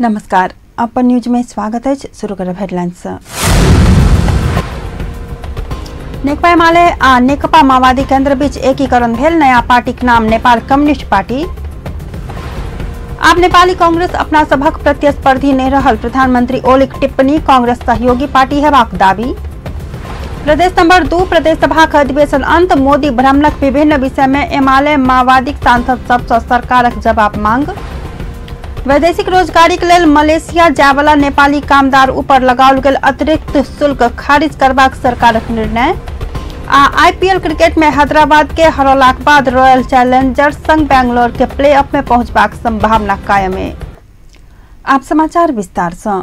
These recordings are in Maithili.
नमस्कार, अपन न्यूज में स्वागत है। शुरू करब हेडलाइंस। नेकपा एमाले आ नेकपा माओवादी केंद्र बीच एकीकरण भेल, नया पार्टीक नाम नेपाल कम्युनिस्ट पार्टी। आब नेपाली कांग्रेस अपना सभक प्रतिस्पर्धी नहीं रहल, प्रधानमंत्री ओलीक टिप्पणी, कांग्रेस सहयोगी पार्टी हेबाक दावी। प्रदेश नंबर 2 प्रदेश सभाक अधिवेशन अंत, मोदी भ्रमणक विभिन्न विषय में एमाले माओवादीक सांसद सबसँ सरकारक जवाब मांग। वैदेशिक रोजगारी के लेल मलेशिया जायवला नेपाली कामदार ऊपर लगाओल गेल अतिरिक्त शुल्क खारिज करबाक सरकारक निर्णय। आ आईपीएल क्रिकेट में हैदराबाद के हरौलाक बाद रॉयल चैलेंजर्स संग बेंगलोर के प्लेऑफ में पहुंचबाक संभावना कायम है। आप समाचार विस्तार से।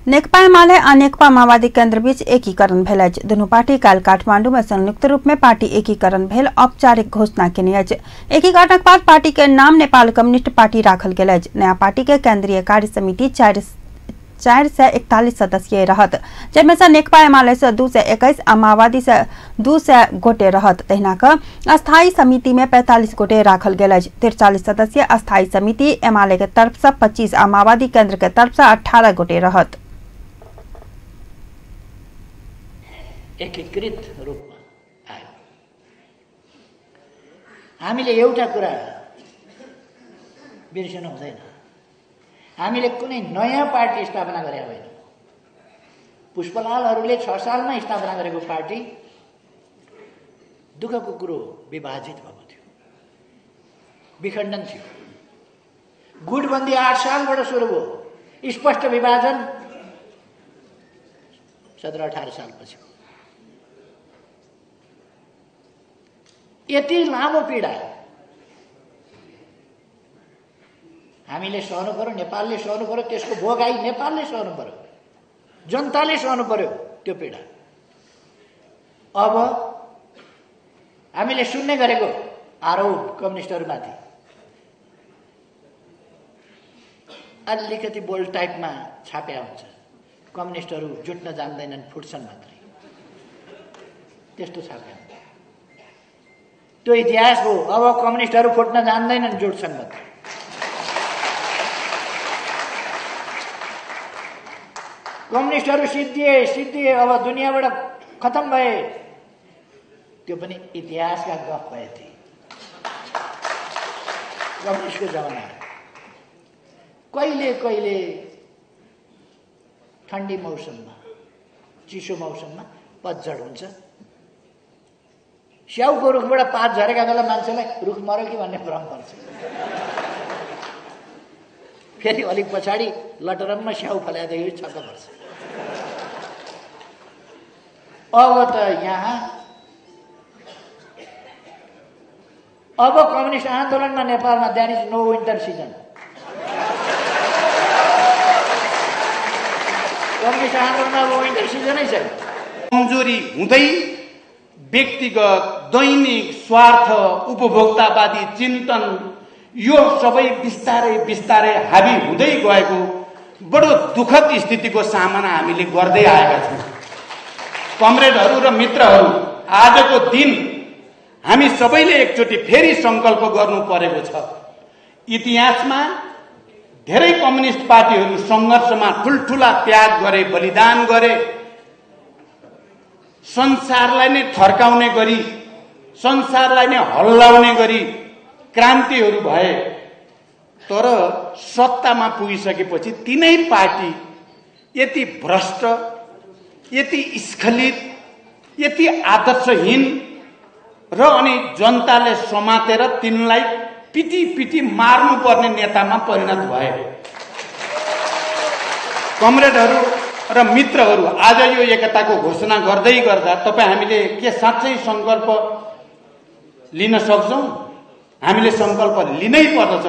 नेकपा एमाले आ नेकपा माओवादी केंद्र बीच एकीकरण भेल अछि। दुनू पार्टी काल्हि काठमांडू में संयुक्त रूप में पार्टी एकीकरण भेल औपचारिक घोषणा केने अछि। एकीकरणक बाद पार्टी के नाम नेपाल कम्युनिस्ट पार्टी राखल गेल अछि। नया पार्टी के केंद्रीय कार्य समिति 441 सदस्यीय रहत, जाहिमे से नेकपा एमाले से 221 आ माओवादी से 200 गोटे रहत। तहिना क अस्थायी समिति में 45 गोटे राखल गेल अछि। 43 सदस्यीय अस्थायी समिति एमाले के तरफ से 25 आ माओवादी केंद्र के तरफ से 18 गोटे रहत। एकीकृत रूपमा आयो। हामीले एउटा कुरा बिर्सनु हुँदैन, हामीले कुनै नयाँ पार्टी स्थापना गरेका होइन। पुष्पलालहरूले 6 सालमा स्थापना गरेको पार्टी दुःखको कुरो विभाजित भएको थियो, विखण्डन थियो। गुटबन्दी 8 सालबाट सुरु भयो, स्पष्ट विभाजन 17-18 सालपछि। यति लामो पीडा हामीले सहनु पर्यो, नेपालले सहनु पर्यो, त्यसको भोगाई नेपालले सहनु पर्यो, जनताले सहनु पर्यो त्यो पीडा। अब हामीले सुन्ने गरेको आरोप कम्युनिस्टहरूमाथि अलिकति बोल्ड टाइपमा छाप्या हुन्छ, कम्युनिस्टहरू जुट्न जान्दैनन्, फुट्छन् मात्रै, त्यस्तो छाप्या हुन्छ। त्यो इतिहास हो। अब कम्युनिस्टहरू फुट्न जान्दैनन्, जुट्छन् मात्रै। कम्युनिस्टहरू सिद्धिए सिद्धिए, अब दुनियाँबाट खतम भए, त्यो पनि इतिहासका गफ भए थिए कम्युनिस्टको जमाना। कहिले कहिले ठन्डी मौसममा, चिसो मौसममा पतझड हुन्छ। स्याउको रुखबाट पात झरेका बेला मान्छेलाई रुख मऱ्यो कि भन्ने भ्रम पर्छ। फेरि अलिक पछाडि लटरममा स्याउ फलाइदियो, छक्क पर्छ। अब त यहाँ अब कम्युनिस्ट आन्दोलनमा नेपालमा there is no winter season. Communist आन्दोलनमा अब विन्टर सिजनै छैन। कमजोरी हुँदै व्यक्तिगत दैनिक स्वार्थ, उपभोक्तावादी चिन्तन, यो सबै बिस्तारै बिस्तारै हाबी हुँदै गएको बडो दुखद स्थितिको सामना हामीले गर्दै आएका छौँ। कमरेडहरू र मित्रहरू, आजको दिन हामी सबैले एकचोटि फेरि संकल्प गर्नु परेको छ। इतिहासमा धेरै कम्युनिस्ट पार्टीहरू सङ्घर्षमा ठुल्ठुला त्याग गरे, बलिदान गरे, संसारलाई नै थर्काउने गरी, संसारलाई नै हल्लाउने गरी क्रान्तिहरू भए। तर सत्तामा पुगिसकेपछि तिनै पार्टी यति भ्रष्ट, यति स्खलित, यति आदर्शहीन र अनि जनताले समातेर तिनलाई पिटी पिटी मार्नुपर्ने नेतामा परिणत भए। कमरेडहरू र मित्रहरू, आज यो एकताको घोषणा गर्दै गर्दा तपाईँ हामीले के साँच्चै संकल्प लिन सक्छौँ? हामीले संकल्प लिनै पर्दछ।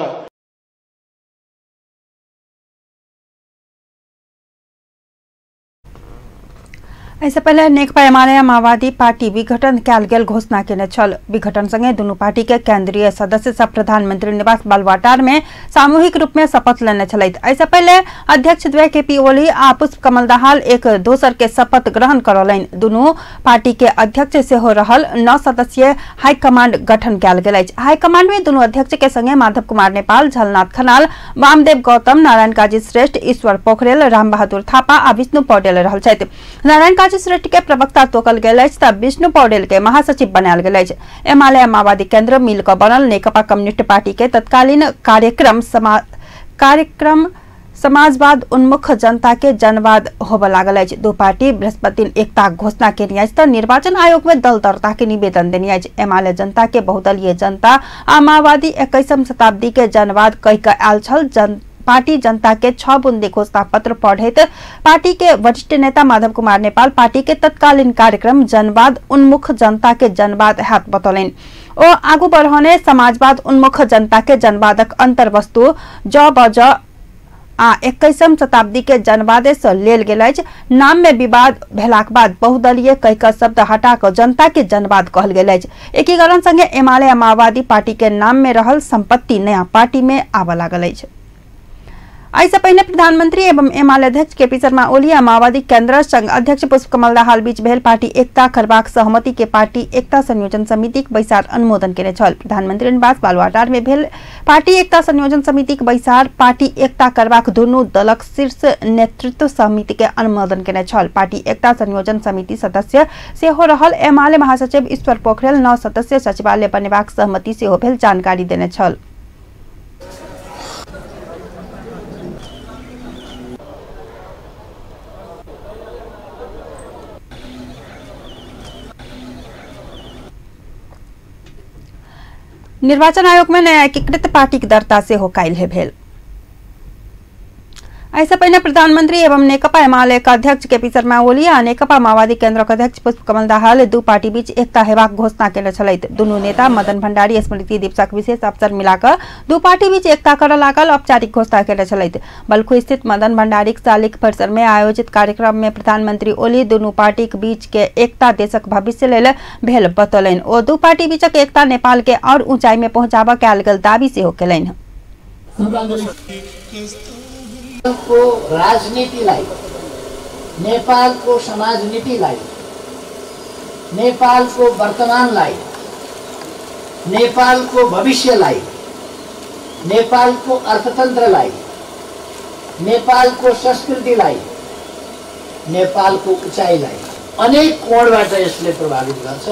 एहिसँ पहिले नेकपा एमाले माओवादी पार्टी विघटन कयल गेल घोषणा केने छल। विघटन संगे दुनू पार्टी के केंद्रीय सदस्य सब प्रधानमंत्री निवास बालुवाटार में सामूहिक रूप में शपथ लेने छलथि। एहिसँ पहिले अध्यक्ष द्वय केपी ओली आ पुष्प कमल दाहाल एक दोसर के शपथ ग्रहण करौलनि। दुनू पार्टी के अध्यक्ष सेहो रहल 9 सदस्यीय हाईकमांड गठन कयल गेल अछि। हाईकमांड में दुनू अध्यक्ष के संगे माधव कुमार नेपाल, झलनाथ खनाल, वामदेव गौतम, नारायण काजी श्रेष्ठ, ईश्वर पोखरेल, रामबहादुर थापा आ विष्णु पौडेल रहल छथि। नारायण काजी श्रेष्ठ के प्रवक्ता तोकल गेल अछि त विष्णु पौडेल के महासचिव बनायल गेल अछि। एमाले माओवादी केंद्र मिल क बनल नेकपा कम्युनिस्ट पार्टी के तत्कालीन कार्यक्रम समाजवाद उन्मुख जनता के जनवाद होबय लागल अछि। दू पार्टी बृहस्पति दिन एकता घोषणा केने अछि त निर्वाचन आयोग में दल दर्ता के निवेदन देने अछि। एमाले जनता के बहुदलीय जनता आ माओवादी 21वीं शताब्दी के जनवाद कहि क आयल छल। पार्टी जनता के 6 बुंदे घोषणा पत्र पढ़ैत पार्टी के वरिष्ठ नेता माधव कुमार नेपाल पार्टी के तत्कालीन कार्यक्रम जनवाद उन्मुख जनता के जनवाद हैत बतौलनि। ओ आगू बढ़ौने समाजवाद उन्मुख जनता के जनवादक अंतर्वस्तु ज ब ज आ 21वीं शताब्दी के जनवादे से लेल गेल अछि। नाम में विवाद भेलाक बाद बहुदलीय कहि क शब्द हटा क जनता के जनवाद कहल गेल अछि। एकीकरण संगे एमाले आ माओवादी पार्टी के नाम में रहल संपत्ति नया पार्टी में आबय लागल अछि। एहिसँ पहिने प्रधानमंत्री एवं एमाले अध्यक्ष केपी शर्मा ओली आ माओवादी केंद्र संघ अध्यक्ष पुष्प कमल दाहाल बीच भेल पार्टी एकता करबाक सहमति के पार्टी एकता संयोजन समितिक बैसार अनुमोदन केने छल। प्रधानमंत्री निवास बालुवाटार में भेल पार्टी एकता संयोजन समितिक बैसार पार्टी एकता करबाक दुनू दलक शीर्ष नेतृत्व समिति के अनुमोदन केने छल। पार्टी एकता संयोजन समिति सदस्य सेहो रहल एमाले महासचिव ईश्वर पोखरेल 9 सदस्य सचिवालय बनेबाक सहमति सेहो भेल जानकारी देने छल। निर्वाचन आयोग में नया एकीकृत पार्टी के दर्ता सेहो काल्हि भेल। एहिसँ पहिने प्रधानमंत्री एवं नेकपा एमाले के अध्यक्ष केपी शर्मा ओली आ नेकपा माओवादी केंद्रक अध्यक्ष पुष्प कमल दाहाल दू पार्टी बीच एकता हेबाक घोषणा केने छलथि। दुनू नेता मदन भंडारी स्मृति दिवसक विशेष अवसर मिलाकऽ दू पार्टी बीच एकता करऽ लागल औपचारिक घोषणा केने छलथि। बलखु स्थित मदन भंडारीक शालिक परिसर में आयोजित कार्यक्रम में प्रधानमंत्री ओली दुनू पार्टीक बीच के एकता देशक भविष्य लेल भेल बतौलनि। ओ दू पार्टी बीचक एकता नेपाल के और ऊंचाई में पहुंचाबऽ कयल गेल दावी सेहो केलनि। को राजनीतिलाई, नेपालको समाजनीतिलाई, नेपालको वर्तमानलाई, नेपालको भविष्यलाई, नेपालको अर्थतन्त्रलाई, नेपालको संस्कृतिलाई, नेपालको उचाइलाई अनेक कोणबाट यसले प्रभावित गर्छ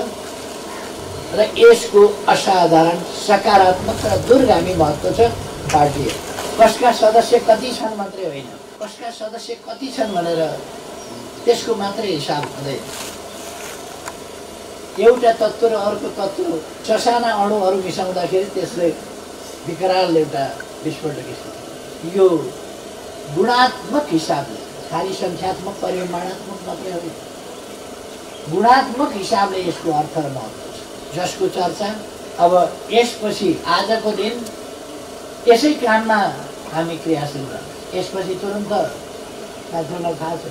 र यसको असाधारण सकारात्मक र दूरगामी महत्त्व छ। पार्टी कसका सदस्य कति छन् मात्रै होइन, कसका सदस्य कति छन् भनेर त्यसको मात्रै हिसाब हुँदैन। एउटा तत्त्व र अर्को तत्त्व ससाना अणुहरू मिसाउँदाखेरि त्यसले विकराल एउटा विस्फोटक स्थिति। यो गुणात्मक हिसाबले, खालि सङ्ख्यात्मक परिमाणात्मक मात्रै होइन, गुणात्मक हिसाबले यसको अर्थ र महत्त्व छ, जसको चर्चा अब यसपछि आजको दिन यसै काममा हामी क्रियाशील रहन्छौँ। यसपछि तुरन्त साथीहरूलाई थाहा छ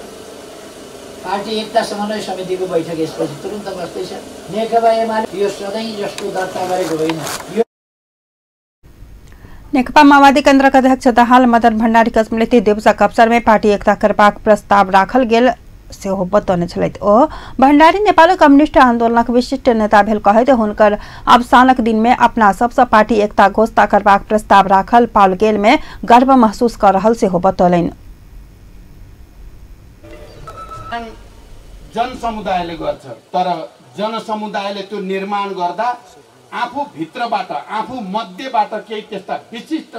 पार्टी एकता समन्वय समितिको बैठक यसपछि तुरन्त बस्दैछ। नेकपा एमाले यो सधैँ जसको दर्ता गरेको होइन। नेकपा माओवादी केंद्रक अध्यक्ष दाहाल मदन भंडारीक स्मृति दिवसक अवसर में पार्टी एकता करबाक प्रस्ताव राखल गेल सेहो बतौने छलथि। ओ भंडारी नेपाल कम्युनिस्ट आंदोलनक विशिष्ट नेता भेल कहैत हुनकर अवसानक दिन में अपना सबसँ पार्टी एकता घोषणा करबाक प्रस्ताव राखल पाओल गेल में गर्व महसूस कर रहल सेहो बतौलनि। जनसमुदायले गर्छ, तर जनसमुदायले त्यो निर्माण गर्दा आफू भित्रबाट, आफू मध्यबाट केही त्यस्ता विशिष्ट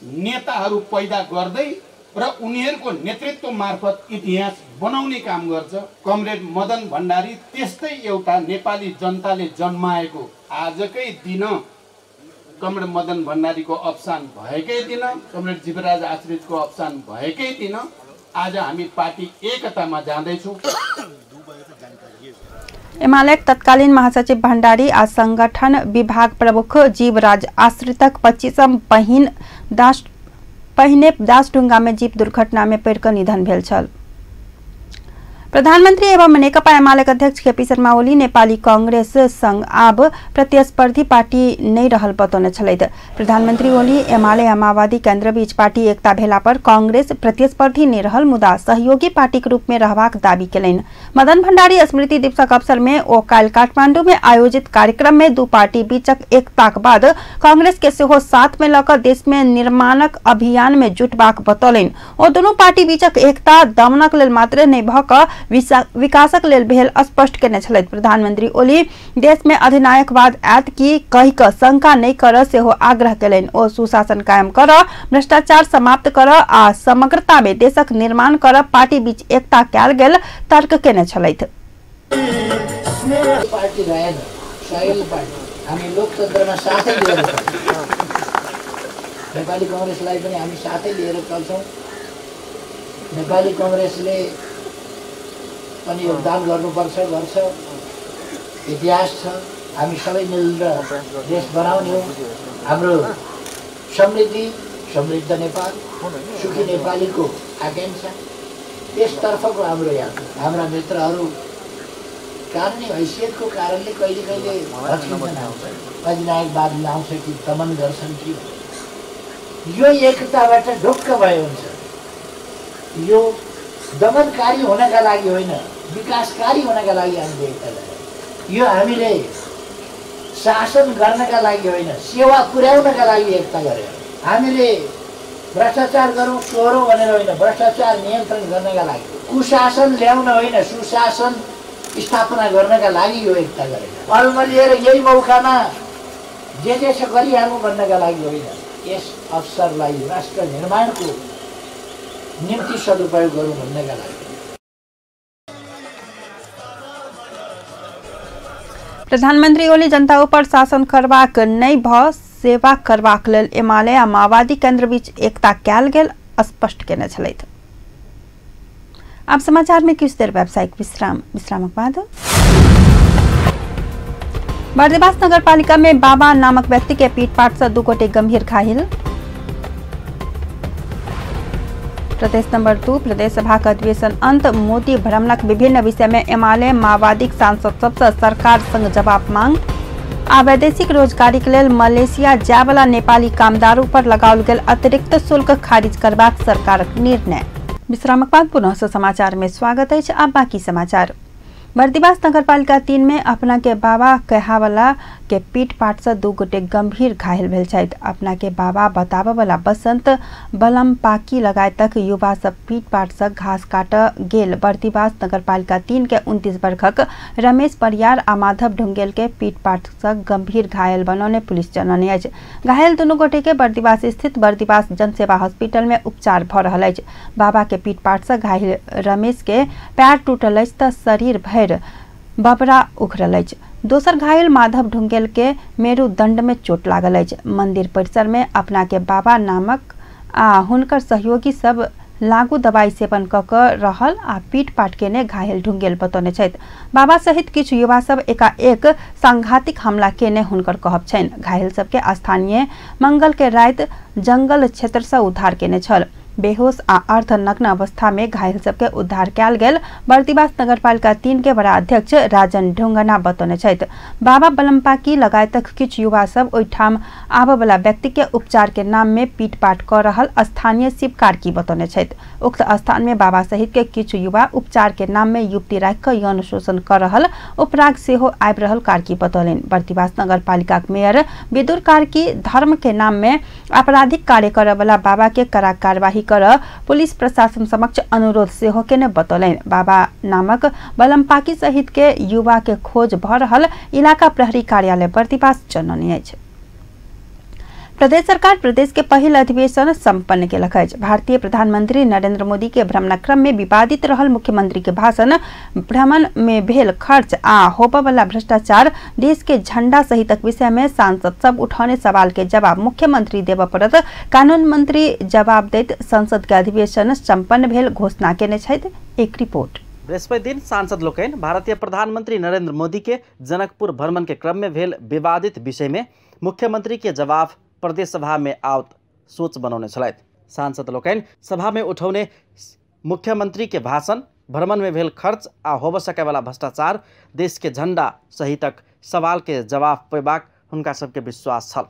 नेताहरू पैदा गर्दै र उनीहरूको नेतृत्व मार्फत इतिहास बनाउने काम गर्छ। कमरेड मदन भण्डारी त्यस्तै एउटा नेपाली जनताले जन्माएको आजकै दिन कमरेड मदन भण्डारीको अवसान भएकै दिन, कमरेड जीवराज आश्रितको अवसान भएकै दिन आज हामी पार्टी एकतामा जाँदैछौँ। एमाले तत्कालीन महासचिव भण्डारी आ संगठन विभाग प्रमुख जीवराज आश्रितक 25 पहिने दासढुंगा में जीप दुर्घटना में पड़ि कऽ निधन भेल छल। प्रधानमन्त्री एवं नेकपा एमाले अध्यक्ष केपी शर्मा ओली नेपाली कांग्रेस संग आब प्रतिस्पर्धी पार्टी नहि रहल बतौने छलथि। प्रधानमन्त्री ओली एमाले आ माओवादी केन्द्र बीच पार्टी एकता भेला पर कांग्रेस प्रतिस्पर्धी नहि रहल मुदा सहयोगी पार्टीक रूप में रहबाक दावी केलनि। मदन भण्डारी स्मृति दिवसक अवसर में ओ काल्हि काठमांडू में आयोजित कार्यक्रम में दू पार्टी बीचक एकताक बाद कांग्रेस के सेहो साथ में लऽ कऽ देश में निर्माणक अभियान में जुटबाक बतौलनि। ओ दुनू पार्टी बीचक एकता दमनक लेल मात्र नहि भऽ कऽ विकासक लेल भेल स्पष्ट केने छलथि। प्रधानमंत्री ओली देश में अधिनायकवाद आयत की कहि कऽ शंका नहि करऽ सेहो आग्रह केलनि। ओ सुशासन कायम करऽ, भ्रष्टाचार समाप्त करऽ आ समग्रता में देशक निर्माण करऽ पार्टी बीच एकता कयल गेल तर्क केने छलथि। पार्टी रहेन, सहयोगी पार्टी। हामी लोकतन्त्रमा साथै लिएर चल्छौँ। नेपाली कङ्ग्रेसलाई पनि हामी साथै लिएर चल्छौँ। नेपाली कङ्ग्रेसले पनि योगदान गर्नुपर्छ, गर्छ। इतिहास छ, हामी सबै मिलेर देश बनाउने हो। हाम्रो समृद्धि, समृद्ध नेपाल, सुखी नेपालीको आकांक्षा, त्यसतर्फको हाम्रो यात्रा। हाम्रा मित्रहरू कानुनी हैसियतको कारणले कहिले कहिले भच्किन्छन्, आउँछ अधिनायकवाद ल्याउँछ कि दमन गर्छन् कि, यो एकताबाट ढुक्क भए हुन्छ। यो दमनकारी हुनका लागि होइन, विकासकारी हुनका लागि हामीले एकता गरेका। यो हामीले शासन गर्नका लागि होइन, सेवा पुर्याउनका लागि एकता गरेका। हामीले भ्रष्टाचार गरौँ चोरौँ भनेर होइन, भ्रष्टाचार नियन्त्रण गर्नका लागि, कुशासन ल्याउन होइन, सुशासन स्थापना गर्नका लागि यो एकता गरेका। अल्मलिएर यही मौकामा जे जे छ गरिहालौँ भन्नका लागि होइन, यस अवसरलाई राष्ट्र निर्माणको निम्ति सदुपयोग गरौँ भन्नका लागि। प्रधानमंत्री ओली जनता ऊपर शासन करबाक नहि भ सेवा करबाक लेल एमाले आ माओवादी केन्द्र बीच एकता कयल गेल स्पष्ट केने छलथि। आब समाचार में किछु देर व्यावसायिक विश्राम, विश्रामक बाद बर्दिवास नगरपालिका में बाबा नामक व्यक्ति के पीटपाट से दू गोटे गंभीर घायल। प्रदेश नंबर 2 प्रदेश सभा का अधिवेशन अंत, मोदी भ्रमणक विभिन्न विषय में एमाले माओवादी सांसद सबसे सरकार संग जवाब मांग। आ वैदेशिक रोजगारी के लेल मलेशिया जायवला नेपाली कामदार पर लगाओल गेल अतिरिक्त शुल्क खारिज करबाक सरकारक निर्णय। विश्रामक बाद पुनः समाचार में स्वागत अछि। आब बाकी समाचार। बर्दिवास नगरपालिका 3 में अपना के बाबा कहावला के पीट पाट से दू गोटे गंभीर घायल भेल छथि। अपना के बाबा बताबयवला बसंत बलमपाकी लगायतक युवा सब पीट पाट से घास काट गेल बर्दिवास नगरपालिका 3 के 29 वर्षक रमेश परियार आ माधव ढुंगेल के पीट पाट से गंभीर घायल बनौने पुलिस जनौने अछि। घायल दुनू गोटे के बर्दिवास स्थित बर्दिवास जनसेवा हॉस्पिटल में उपचार भ रहल अछि। बाबा के पीट पाट से घायल रमेश के पैर टूटल अछि त शरीर भरि बबरा उखड़ल अछि। दोसर घायल माधव ढुंगेल के मेरुदंड में चोट लागल अछि। मंदिर परिसर में अपना के बाबा नामक आ हुनकर सहयोगी सब लागू दवाई सेवन क कऽ रहल आ पीट पाट केने घायल ढुंगेल बतौने छथि। बाबा सहित किछु युवा सब एकाएक सांघातिक हमला केने हुनकर कहब छनि। घायल सबके स्थानीय मंगल के राति जंगल क्षेत्र से उद्धार केने छल। बेहोश आ अर्धनग्न अवस्था में घायल सबके उद्धार कयल गेल बर्दिवास नगरपालिका 3 के वडा अध्यक्ष राजन ढुंगना बतौने छथि। बाबा बलमपाकी लगायतक किछु युवा सब ओहिठाम आबयवला व्यक्ति के उपचार के नाम में पीटपाट कऽ रहल स्थानीय शिव कार्की बतौने छथि। उक्त स्थान में बाबा सहित के किछु युवा उपचार के नाम में युवती राखि कऽ यौन शोषण कऽ रहल उपराग सेहो आबि रहल कार्की बतौलनि। बर्दिवास नगरपालिकाक मेयर विदुर कार्की धर्म के नाम में आपराधिक कार्य करयवला बाबा के कड़ा कार्यवाही कर पुलिस प्रशासन समक्ष अनुरोध सेहो केने बतौलनि। बाबा नामक बलमपाकी सहित के युवा के खोज भ रहल इलाका प्रहरी कार्यालय बर्दिवास जनौने अछि। प्रदेश सरकार प्रदेश के पहिल अधिवेशन संपन्न केलक अछि। भारतीय प्रधानमंत्री नरेंद्र मोदी के भ्रमणक क्रम में विवादित रहल मुख्यमंत्री के भाषण, भ्रमण में भेल खर्च आ होबयवला भ्रष्टाचार, देश के झंडा सहितक विषय में सांसद सब उठौने सवाल के जवाब मुख्यमंत्री देबय पड़त। कानून मंत्री जवाब दैत संसद के अधिवेशन संपन्न भेल घोषणा केने छथि। एक रिपोर्ट। बृहस्पति दिन सांसद लोकनि भारतीय प्रधानमंत्री नरेंद्र मोदी के जनकपुर भ्रमण के क्रम में भेल विवादित विषय में मुख्यमंत्री के जवाब प्रदेश सभा में आवत सोच बनौने छलथि। सांसद लोकनि सभा में उठौने मुख्यमंत्री के भाषण, भ्रमण में भेल खर्च आ होब सकैवला भ्रष्टाचार, देश के झंडा सहितक सवाल के जवाब पेबाक हुनका सबके विश्वास छल।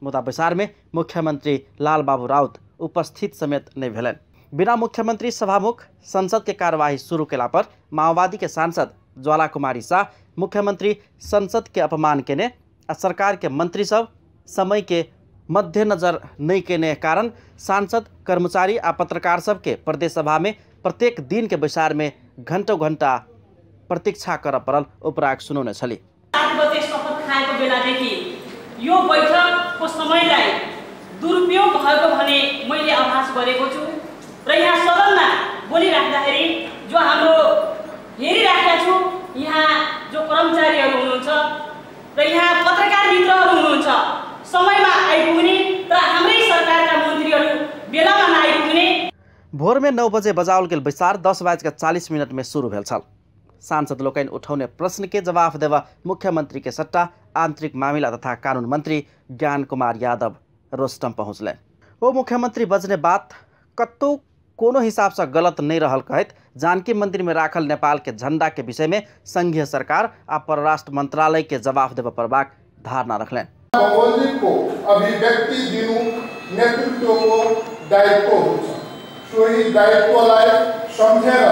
मुदा बैसार में मुख्यमंत्री लालबाबू राउत उपस्थित समेत नहीं भेलनि। बिना मुख्यमंत्री सभामुख संसद के कार्यवाही शुरू केला पर माओवादी के सांसद ज्वाला कुमारी शाह मुख्यमंत्री संसद के अपमान केने आ सरकार के मंत्री सब समय के मद्देनजर नहीं केने कारण सांसद, कर्मचारी आ पत्रकार सबके प्रदेश सभा में प्रत्येक दिन के बैसार में घंटों घंटा प्रतीक्षा कर पड़ल उपराग सुनौने छली। 7 बजे शपथ खाएको बेलादेखि यो बैठकको समयलाई दुरुपयोग भएको भने मैले आभास गरेको छु र यहाँ सदनमा बोलिराख्दाखेरि जो हाम्रो हेरिराखेका छु, यहाँ जो कर्मचारीहरू हुनुहुन्छ र यहाँ पत्रकार मित्रहरू हुनुहुन्छ, समयमा आइपुग्ने र हाम्रै सरकारका मन्त्रीहरू बेलामा नआइपुग्ने। भोर में 9 बजे बजाओल गेल बैसार 10:40 में शुरू भेल छल। सांसद लोकनि उठौने प्रश्न के जवाफ देवा मुख्यमंत्री के सट्टा आंतरिक मामिला तथा कानून मंत्री ज्ञान कुमार यादव रोस्टम पहुँचलनि। ओ मुख्यमंत्री बजने बात कतौ कोनो हिसाब से गलत नहीं रहल कहैत जानकी मंदिर में राखल नेपाल के झंडा के विषय में संघीय सरकार आ परराष्ट्र मंत्रालय के जवाफ देव पड़बाक धारणा रखलनि। भौगोलिकको अभिव्यक्ति दिनु नेतृत्वको दायित्व हुन्छ। सोही दायित्वलाई सम्झेर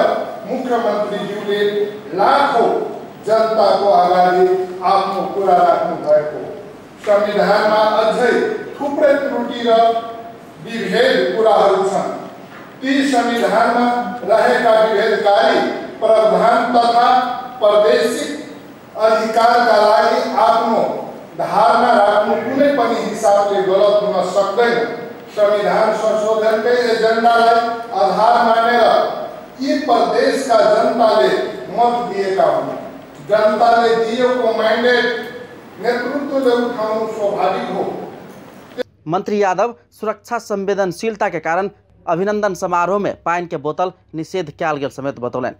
मुख्यमन्त्रीज्यूले लाखौं जनताको अगाडि आफ्नो कुरा राख्नु भएको। संविधानमा अझै थुप्रै त्रुटि र विभेद कुराहरू छन्। ती संविधानमा रहेका विभेदकारी प्रावधान तथा प्रादेशिक अधिकारका लागि आफ्नो धारणा राख्नु कुनै पनि हिसाबले गलत हुन सक्दैन। संविधान संशोधनकै एजेन्डालाई आधार मानेर यी प्रदेशका जनताले मत दिएका हुन्। जनताले दिएको म्यान्डेट नेतृत्वले उठाउनु स्वाभाविक हो। मंत्री यादव सुरक्षा संवेदनशीलता के कारण अभिनंदन समारोह में पानी के बोतल निषेध कयल गेल समेत बतौलनि।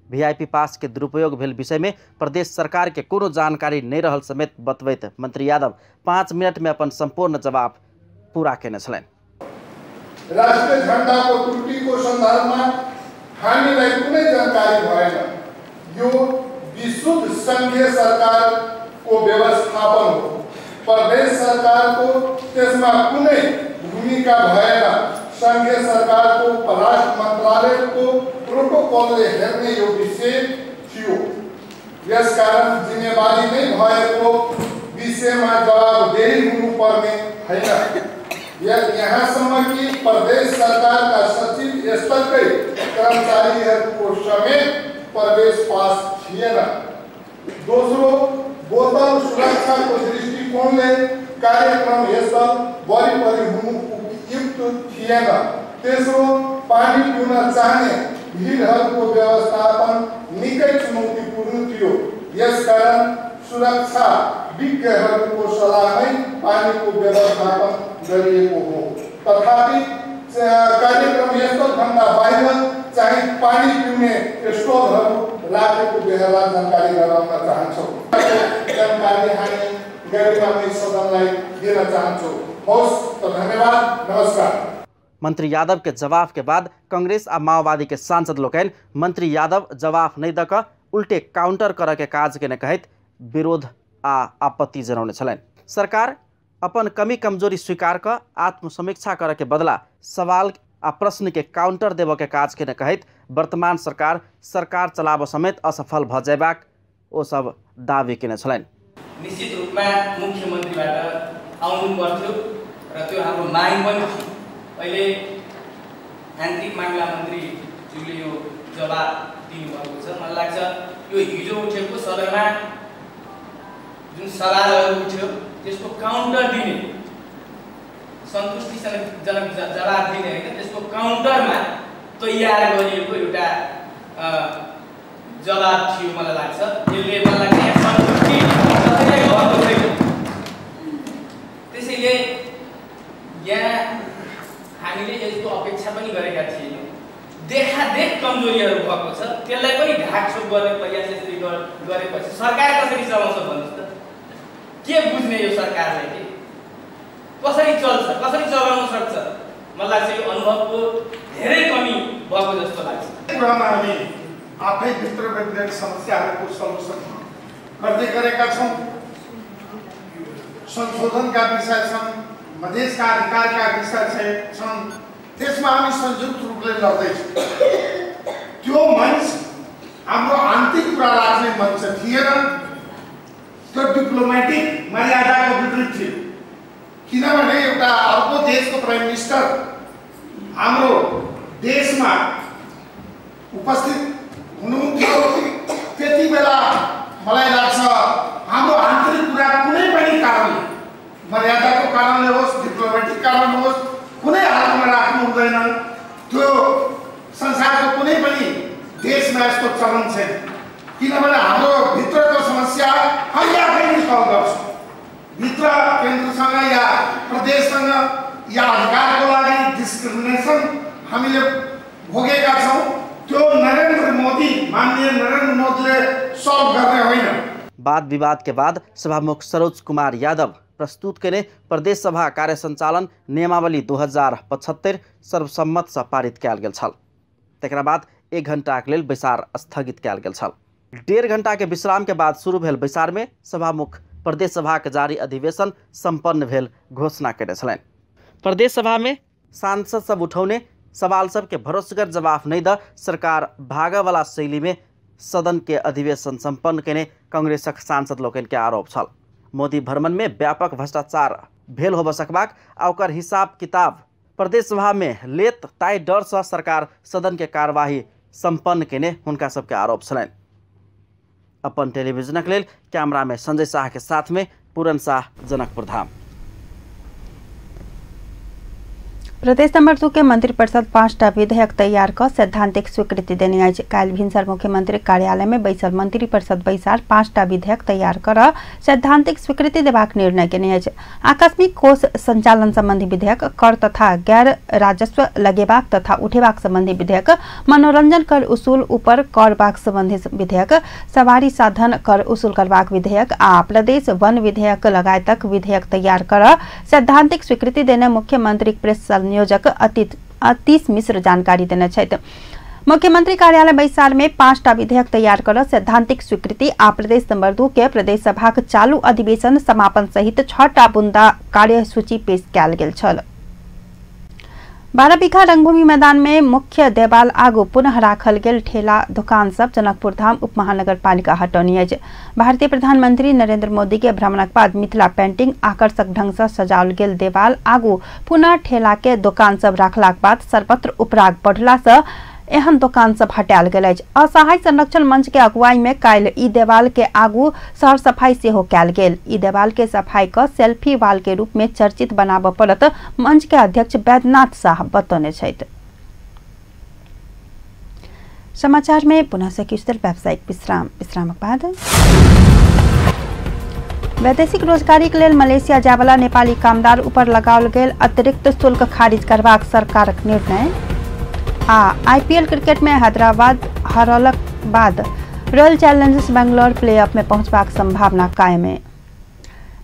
वीआईपी पास के दुरुपयोग भेल विषय में प्रदेश सरकार के कोनो जानकारी नहीं रहल समेत बतबैत मंत्री यादव 5 मिनट में अपन संपूर्ण जवाब पूरा केने छलनि। राष्ट्रिय झण्डाको त्रुटिको सन्दर्भमा हामीलाई कुनै जानकारी भएन। यो विशुद्ध संघीय सरकारको व्यवस्थापन हो। प्रदेश सरकारको त्यसमा कुनै भूमिका भएन। संघीय सरकारको परराष्ट्र मन्त्रालयको प्रोटोकलले हेर्ने यो विषय थियो। यसकारण जिम्मेवारी नै भएको विषयमा जवाबदेही हुनुपर्ने होइन। यहाँसम्म कि प्रदेश सरकारका सचिव स्तरकै कर्मचारीहरूको समेत प्रवेश पास थिएन। दोस्रो, बोतल सुरक्षाको दृष्टिकोणले कार्यक्रम स्थल वरिपरि हुनु उपयुक्त थिएन। तेस्रो, पानी पिउन चाहने भिडहरूको व्यवस्थापन निकै चुनौतीपूर्ण थियो। यसकारण सुरक्षा विज्ञहरूको सल्लाहमै पानीको व्यवस्थापन गरिएको हो। तथापि कार्यक्रम स्थलभन्दा बाहिर चाहिँ पानी पिउने स्टलहरू राखेको बेहोरा जानकारी गराउन चाहन्छौँ। जानकारी हामी गरिमामय सदनलाई दिन चाहन्छौँ। हवस् त धन्यवाद, नमस्कार। मंत्री यादव के जवाब के बाद कांग्रेस आ माओवादी के सांसद लोकनि मंत्री यादव जवाब नहीं दक उल्टे काउंटर कर के काज केने कहैत विरोध आ आपत्ति जनौने छलनि। सरकार अपन कमी कमजोरी स्वीकार क आत्मसमीक्षा कर के बदला सवाल आ प्रश्न के काउंटर देव के काज केने कहैत वर्तमान सरकार सरकार चलाब समेत असफल भ जयबाक ओ सब दावी केने छलनि। निश्चित रूपमा मुख्यमन्त्रीबाट आउनु पर्थ्यो र त्यो हाम्रो माग पनि थियो। अहिले आन्तरिक मामिला मन्त्रीज्यूले यो जवाब दिनुभएको छ। मलाई लाग्छ यो हिजो उठेको सदनमा जुन सवालहरू उठ्यो त्यसको काउन्टर दिने, सन्तुष्टिजनक जवाब दिने होइन, त्यसको काउन्टरमा तयार गरिएको एउटा जवाब थियो मलाई लाग्छ। यसले मलाई लाग्छ यहाँ सन्तुष्टि कसैलाई भएको छैन। त्यसैले यहाँ हामीले यसको अपेक्षा पनि गरेका थिएनौँ। देखादेख कमजोरीहरू भएको छ, त्यसलाई पनि ढाकछोप गर्ने प्रयास यसरी गरेपछि सरकार कसरी चलाउँछ भन्नुहोस् त? के बुझ्ने यो सरकारले? के कसरी चल्छ, कसरी चलाउन सक्छ? मलाई लाग्छ यो अनुभवको धेरै कमी भएको जस्तो लाग्छ। कुरामा हामी आफै भित्र व्यक्तिगत समस्याहरूको सल्युसन गर्दै गरेका छौँ। संशोधनका विषय छन्, मधेसका अधिकारका विषय छन्, त्यसमा हामी संयुक्त रूपले लड्दैछौँ। त्यो मञ्च हाम्रो आन्तरिक कुरा राख्ने मञ्च थिएन, त्यो डिप्लोमेटिक मर्यादाको विपरीत थियो। किनभने एउटा अर्को देशको प्राइम मिनिस्टर हाम्रो देशमा उपस्थित हुनुहुन्थ्यो, त्यति बेला मलाई लाग्छ हाम्रो आन्तरिक कुरा कुनै पनि कारणले, मर्यादाको कारणले होस्, डिप्लोमेटिक कारण होस्, कुनै हालतमा राख्नु हुँदैन। त्यो संसारको कुनै पनि देशमा यस्तो चलन छैन, किनभने हाम्रो भित्रको समस्या हामी आफै सल्भ गर्छौँ। भित्र केन्द्रसँग या प्रदेशसँग या अधिकारको लागि डिस्क्रिमिनेसन हामीले भोगेका छौँ, त्यो नरेन्द्र मोदी, माननीय नरेन्द्र मोदीले सल्भ गर्ने होइन। वाद विवाद के बाद सभामुख सरोज कुमार यादव प्रस्तुत केने प्रदेश सभा कार्य संचालन नियमावली 2075 सर्वसम्मत से पारित कयल गेल छल। तकरा बाद 1 घंटाक लेल बैसार स्थगित कयल गेल छल। 1.5 घंटा के विश्राम के बाद शुरू भेल बैसार में सभामुख प्रदेश सभा के जारी अधिवेशन संपन्न भेल घोषणा केने छलनि। प्रदेश सभा में सांसद सब उठौने सवाल सबके भरोसगर जवाब नहीं the सरकार भागवला शैली में सदन के अधिवेशन संपन्न केने कांग्रेसक सांसद लोकनि के आरोप छल। मोदी भ्रमण में व्यापक भ्रष्टाचार भेल होबऽ सकबाक आ ओकर हिसाब किताब प्रदेश सभा में लेत ताहि डर से सरकार सदन के कार्यवाही संपन्न केने हुनका सबके आरोप छलनि। अपन टेलीविजनक लेल कैमरा में संजय शाह के साथ में पूरन शाह, जनकपुर धाम। प्रदेश नंबर 2 के मंत्रिपरिषद 5टा विधेयक तैयार क सैद्धांतिक स्वीकृति देने अछि। काल्हि भिनसर मुख्यमंत्री कार्यालय में बैसल मंत्रिपरिषद बैसार 5टा विधेयक तैयार कर सैद्धांतिक स्वीकृति देबाक निर्णय केने अछि। आकस्मिक कोष संचालन संबंधी विधेयक, कर तथा गैर राजस्व लगेबाक तथा उठेबाक संबंधी विधेयक, मनोरंजन कर उसूल ऊपर करबाक संबंधी विधेयक, सवारी साधन कर उसूल करबाक विधेयक आ प्रदेश वन विधेयक लगायतक विधेयक तैयार कर सैद्धांतिक स्वीकृति देने मुख्यमंत्री प्रेस संयोजक अतीश मिश्र जानकारी देने छथि। मुख्यमंत्री कार्यालय बैसार में 5टा विधेयक तैयार कर सैद्धांतिक स्वीकृति आ प्रदेश नंबर 2 के प्रदेश सभाक चालू अधिवेशन समापन सहित 6टा बुंदा कार्यसूची पेश कयल गेल छल। 12 बीघा रंगभूमि मैदान में मुख्य देवाल आगू पुनः राखल गेल ठेला दुकान सब जनकपुर धाम उप महानगरपालिका हटौनी अछि। भारतीय प्रधानमंत्री नरेंद्र मोदी के भ्रमणक बाद मिथिला पेंटिंग आकर्षक ढंग से सजाओल गेल देवाल आगू पुनः ठेला के दुकान सब राखलाक बाद सर्वत्र उपराग बढ़ला से एहन दुकान सब हटायल गेल अछि। असहाय संरक्षण मंच के अगुवाई में काल्हि ई देवाल के आगू सर सफाई सेहो कयल गेल। ई देवाल के सफाई क सेल्फी वाल के रूप में चर्चित बनाबऽ पड़त, मंच के अध्यक्ष बैद्यनाथ शाह बतौने छथि। समाचार में पुनः से किछु देर व्यावसायिक विश्राम। विश्रामक बाद वैदेशिक रोजगारी के लेल मलेशिया जायवला नेपाली कामदार ऊपर लगाओल गेल अतिरिक्त शुल्क खारिज करबाक सरकारक निर्णय आ आईपीएल क्रिकेट में हैदराबाद हरौलक बाद रॉयल चैलेंजर्स बेंगलोर प्लेऑफ में पहुंचबाक संभावना कायम है।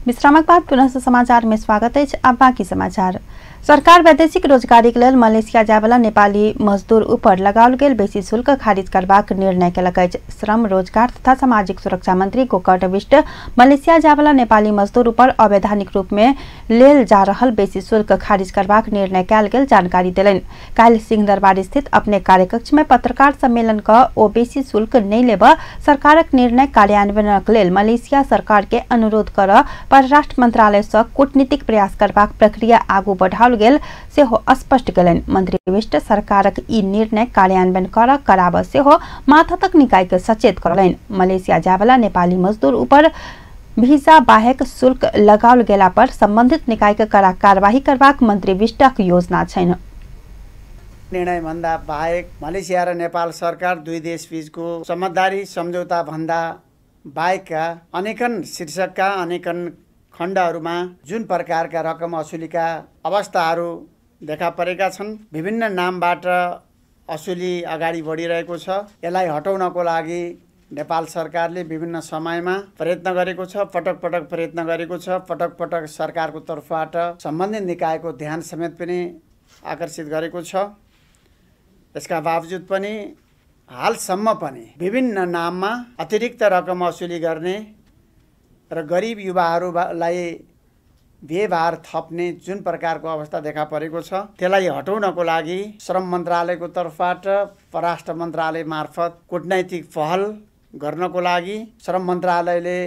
विश्रामक बाद पुनः समाचार में स्वागत है। अब बाकी समाचार। सरकार वैदेशिक रोजगारी के लेल मलेशिया जायवला नेपाली मजदूर ऊपर लगाओल गेल बेसी शुल्क खारिज करबाक निर्णय केलक अछि। श्रम रोजगार तथा सामाजिक सुरक्षा मंत्री गोकर्ण विष्ट मलेशिया जायवला नेपाली मजदूर ऊपर अवैधानिक रूप में लेल जा रहल बेसी शुल्क खारिज करबाक निर्णय कयल गेल जानकारी देलनि। काल्हि सिंहदरबार स्थित अपने कार्यकक्ष में पत्रकार सम्मेलन क ओ बेसी शुल्क नहि लेबऽ सरकारक निर्णय कार्यान्वयनक लेल मलेशिया सरकार के अनुरोध कर परराष्ट्र मंत्रालय सँ कूटनीतिक प्रयास करबाक प्रक्रिया आगू बढ़ाओल गेल सेहो स्पष्ट केलनि। मंत्री विष्ट सरकारक ई निर्णय कार्यान्वयन कर कराब सेहो माथतक निकाय के सचेत करलनि। मलेशिया जायवला नेपाली मजदूर ऊपर वीजा बाहेक शुल्क लगाओल गेला पर संबंधित निकाय के कड़ा कार्यवाही करबाक मंत्री विष्टक योजना छनि। निर्णय भन्दा बाहेक मलेसिया र नेपाल सरकार दुई देश बीचको समझदारी सम्झौता भन्दा बाहेकका अनेकन शीर्षकका अनेकन खण्डहरूमा जुन प्रकारका रकम असुलीका अवस्थाहरू देखा परेका छन्, विभिन्न नामबाट असुली अगाडि बढिरहेको छ। यसलाई हटाउनको लागि नेपाल सरकारले विभिन्न समयमा प्रयत्न गरेको छ, पटक पटक प्रयत्न गरेको छ, पटक पटक सरकारको तर्फबाट सम्बन्धित निकायको ध्यान समेत पनि आकर्षित गरेको छ। यसका बावजुद पनि हालसम्म पनि विभिन्न नाममा अतिरिक्त रकम असुली गर्ने र गरिब युवाहरूलाई व्यवहार थप्ने जुन प्रकारको अवस्था देखा परेको छ त्यसलाई हटाउनको लागि श्रम मन्त्रालयको तर्फबाट परराष्ट्र मन्त्रालय मार्फत कूटनैतिक पहल गर्नको लागि श्रम मन्त्रालयले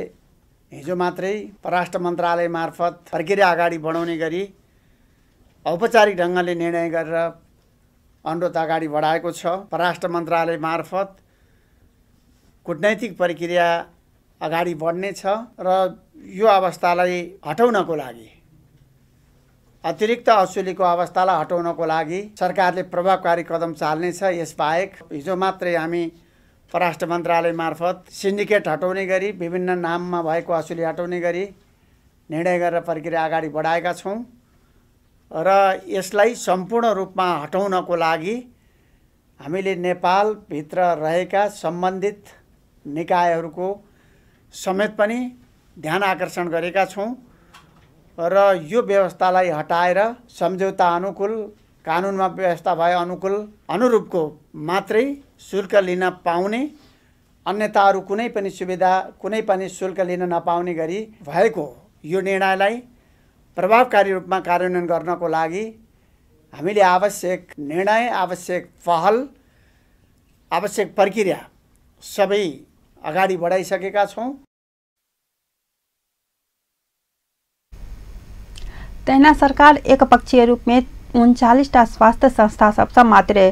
हिजो मात्रै परराष्ट्र मन्त्रालय मार्फत प्रक्रिया अगाडि बढाउने गरी औपचारिक ढङ्गले निर्णय गरेर अनुरोध अगाडि बढाएको छ। परराष्ट्र मन्त्रालय मार्फत कूटनैतिक प्रक्रिया अगाडि बढ्नेछ र यो अवस्थालाई हटाउनको लागि, अतिरिक्त असुलीको अवस्थालाई हटाउनको लागि सरकारले प्रभावकारी कदम चाल्नेछ। यसबाहेक हिजो मात्रै हामी परराष्ट्र मन्त्रालय मार्फत सिन्डिकेट हटाउने गरी विभिन्न नाममा भएको असुली हटाउने गरी निर्णय गरेर प्रक्रिया अगाडि बढाएका छौँ र यसलाई सम्पूर्ण रूपमा हटाउनको लागि हामीले नेपालभित्र रहेका सम्बन्धित निकायहरूको समेत पनि ध्यान आकर्षण गरेका छौँ र यो व्यवस्थालाई हटाएर सम्झौता अनुकूल, कानुनमा व्यवस्था भए अनुकूल अनुरूपको मात्रै शुल्क लिन पाउने, अन्यथा अरू कुनै पनि सुविधा, कुनै पनि शुल्क लिन नपाउने गरी भएको यो निर्णयलाई प्रभावकारी रूपमा कार्यान्वयन गर्नको लागि हामीले आवश्यक निर्णय, आवश्यक पहल, आवश्यक प्रक्रिया सबै अगाडि बढाइसकेका छौँ। तहिना सरकार एकपक्षीय रूपमे 39टा स्वास्थ्य संस्था सबसँ मात्रे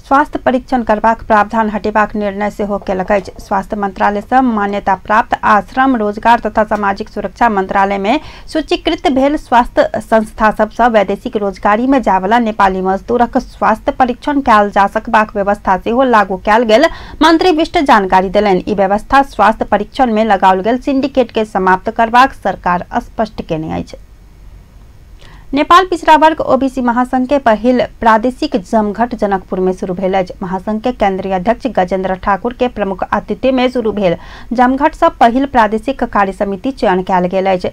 स्वास्थ्य परीक्षण करबाक प्रावधान हटेबाक निर्णय सेहो केलक अछि। स्वास्थ्य मंत्रालय सँ मान्यता प्राप्त आ श्रम रोजगार तथा सामाजिक सुरक्षा मंत्रालय में सूचीकृत भेल स्वास्थ्य संस्था सबसँ वैदेशिक रोजगारी में जावला नेपाली मजदूरक स्वास्थ्य परीक्षण कयल जा सकबाक व्यवस्था सेहो लागू कयल गेल मंत्री विष्ट जानकारी देलनि। ई व्यवस्था स्वास्थ्य परीक्षण में लगाओल गेल सिंडिकेट के समाप्त करबाक सरकार स्पष्ट केने अछि। नेपाल पिछड़ा वर्ग ओबीसी महासंघ के पहिल प्रादेशिक जमघट जनकपुर में शुरू भेल अछि। महासंघ के केंद्रीय अध्यक्ष गजेंद्र ठाकुर के प्रमुख आतिथ्य में शुरू भेल जमघट से पहिल प्रादेशिक कार्य समिति चयन कयल गेल अछि।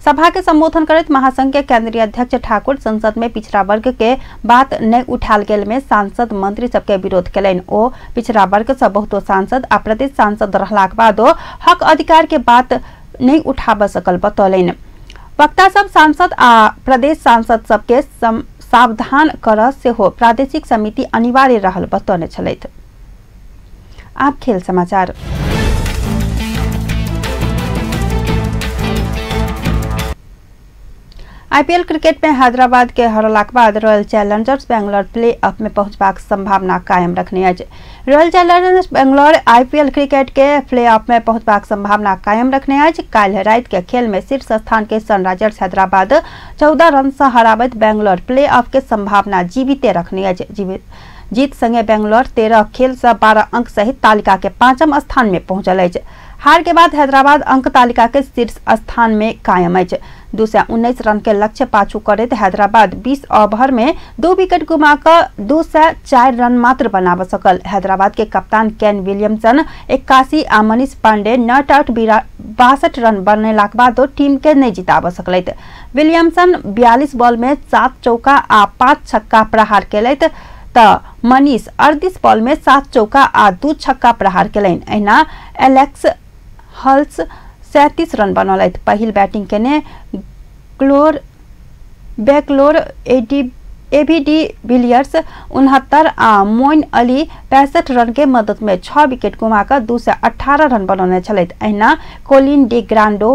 सभा के संबोधन करैत महासंघ के केंद्रीय अध्यक्ष ठाकुर संसद में पिछड़ा वर्ग के बात नहीं उठाल गेल में सांसद मंत्री सबके विरोध केलनि। ओ पिछड़ा वर्ग से बहुतो सांसद आ प्रदेश सांसद रहलाक बादो हक अधिकार के बात नहीं उठाब सकल बतौलनि। वक्ता सब सांसद आ प्रदेश सांसद सबके सावधान कर सेहो प्रादेशिक समिति अनिवार्य रहल बतौने छलथि। आप खेल समाचार। आईपीएल क्रिकेट में हैदराबाद के हरलाक बाद royal Challengers Bangalore play of में पहुंचबाक संभावना कायम रखने अछि। Royal Challengers Bangalore IPL cricket के प्ले ऑफ में पहुंचबाक संभावना कायम रखने अछि। काल्हि राति के खेल में शीर्ष स्थान के सनराइजर्स हैदराबाद 14 रन से हराबैत बेंगलोर प्ले ऑफ के संभावना जीविते रखने अछि। जीत संगे बेंगलोर 13 खेल से 12 अंक सहित तालिका के 5म स्थान में पहुंचल अछि। हार के बाद हैदराबाद अंक तालिका के शीर्ष स्थान में कायम अछि। 219 रन के लक्ष्य पाछू करैत हैदराबाद 20 ओवर में 2 विकेट गुमाकर 204 रन मात्र बनाब सकल। हैदराबाद के कप्तान केन विलियमसन 81 आ Manish Pandey not out 62 run बनेलाक बादो टीम के नहीं जिताब सकलथि। विलियमसन 42 बॉल में 7 चौका आ 5 छक्का प्रहार केलथि त मनीष 38 बॉल में 7 चौका आ 2 छक्का प्रहार केलनि। एहिना एलेक्स हल्स 37 रन बनौलथि। पहिल बैटिंग केने बेकलोर एबीडी विलियर्स 69 आ मोइन अली 65 रन के मदद में 6 विकेट गुमाकर 218 रन बनौने छलथि। एहिना कोलिन डी ग्रांडो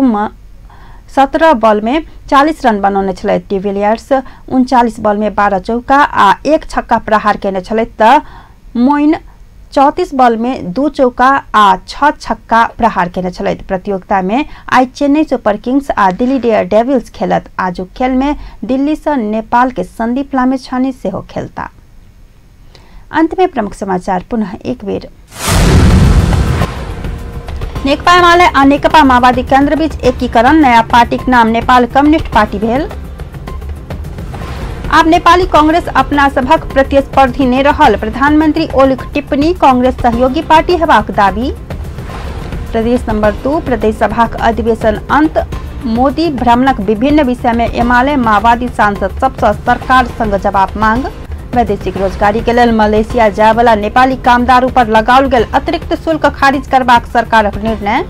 17 बॉल में 40 रन बनौने छलथि। डिविलियर्स 39 बॉल में 12 चौका आ 1 छक्का प्रहार केने छलथि त मोइन 34 बॉल में 2 चौका आ 6 छक्का प्रहार केने छलथि। प्रतियोगिता में आई चेन्नई सुपर किंग्स आ दिल्ली डेयर डेविल्स खेलत। आजुक खेल में दिल्ली से नेपाल के संदीप लामिछाने सेहो खेलता। अंत में प्रमुख समाचार पुनः एक बेर। नेकपा एमाले आ नेकपा माओवादी केन्द्र बीच एकीकरण, नया पार्टीक नाम नेपाल कम्युनिस्ट पार्टी भेल। आब नेपाली कांग्रेस अपना सभक प्रतिस्पर्धी नहि रहल, प्रधानमंत्री ओलीक टिप्पणी, कांग्रेस सहयोगी पार्टी हेबाक दावी। प्रदेश नंबर 2 प्रदेश सभाक अधिवेशन अंत, मोदी भ्रमणक विभिन्न विषय में एमाले माओवादी सांसद सबसँ सरकार संग जवाब मांग। वैदेशिक रोजगारी के लेल मलेशिया जायवला नेपाली कामदार ऊपर लगाओल गेल अतिरिक्त शुल्क खारिज करबाक सरकारक निर्णय।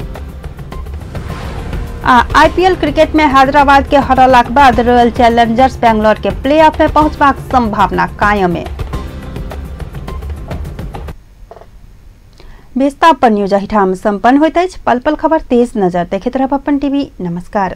आ आईपीएल क्रिकेट में हैदराबाद के हरलाक बाद रॉयल चैलेंजर्स बेंगलोर के प्लेऑफ में पहुंचबाक संभावना कायम है। विस्तार पर न्यूज एहिठाम संपन्न होइत अछि। पल पल खबर तेज नजर देखैत रहब अपन टीवी। नमस्कार।